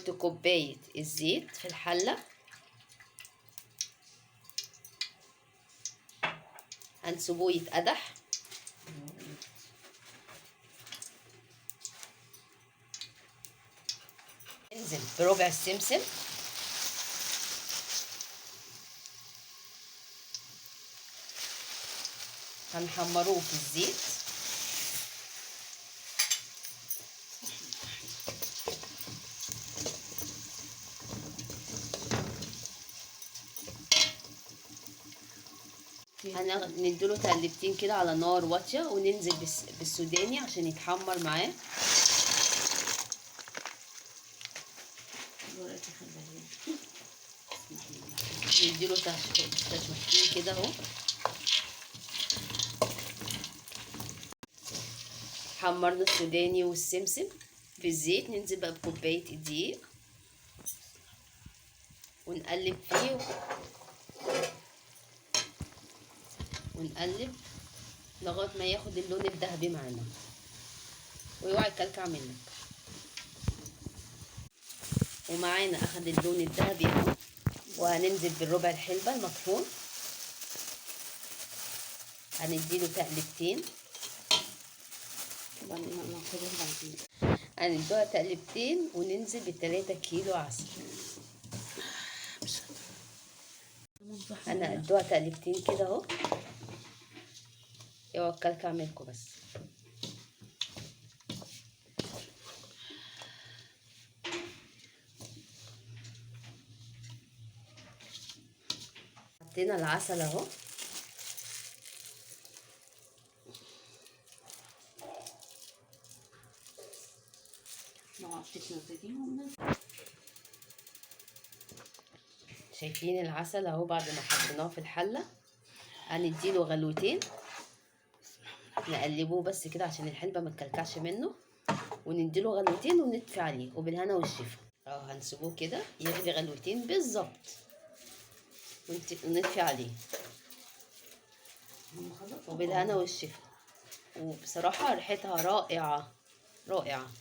هنحط كوباية الزيت في الحلة. هنسيبوه يتقدح. ننزل بربع السمسم. هنحمروه في الزيت. هنديله تقلبتين كده على نار واطية، وننزل بالسوداني عشان يتحمر معاه. نديله تشويحتين كده اهو. حمرنا السوداني والسمسم في الزيت. ننزل بقى بكوبايه الدقيق ونقلب فيه ونقلب لغاية ما ياخد اللون الذهبي معانا، واوعى يكلكع منك. ومعانا اخد اللون الذهبي اهو. وهننزل بالربع الحلبة المطحون، هنديله تقلبتين. هندوها تقلبتين وننزل ب3 كيلو عسل. انا ادوها تقلبتين كده اهو، اوعوا تكلكع منكم بس. حطينا العسل اهو. شايفين العسل اهو بعد ما حطيناه في الحلة. هنديله غلوتين، نقلبوه بس كده عشان الحلبة ما تكلكعش منه، ونديله غلوتين ونطفي عليه، وبالهنا والشفا. هنسيبوه كده يغلي غلوتين بالظبط ونطفي عليه، وبالهنا والشفا. وبصراحة ريحتها رائعة رائعة.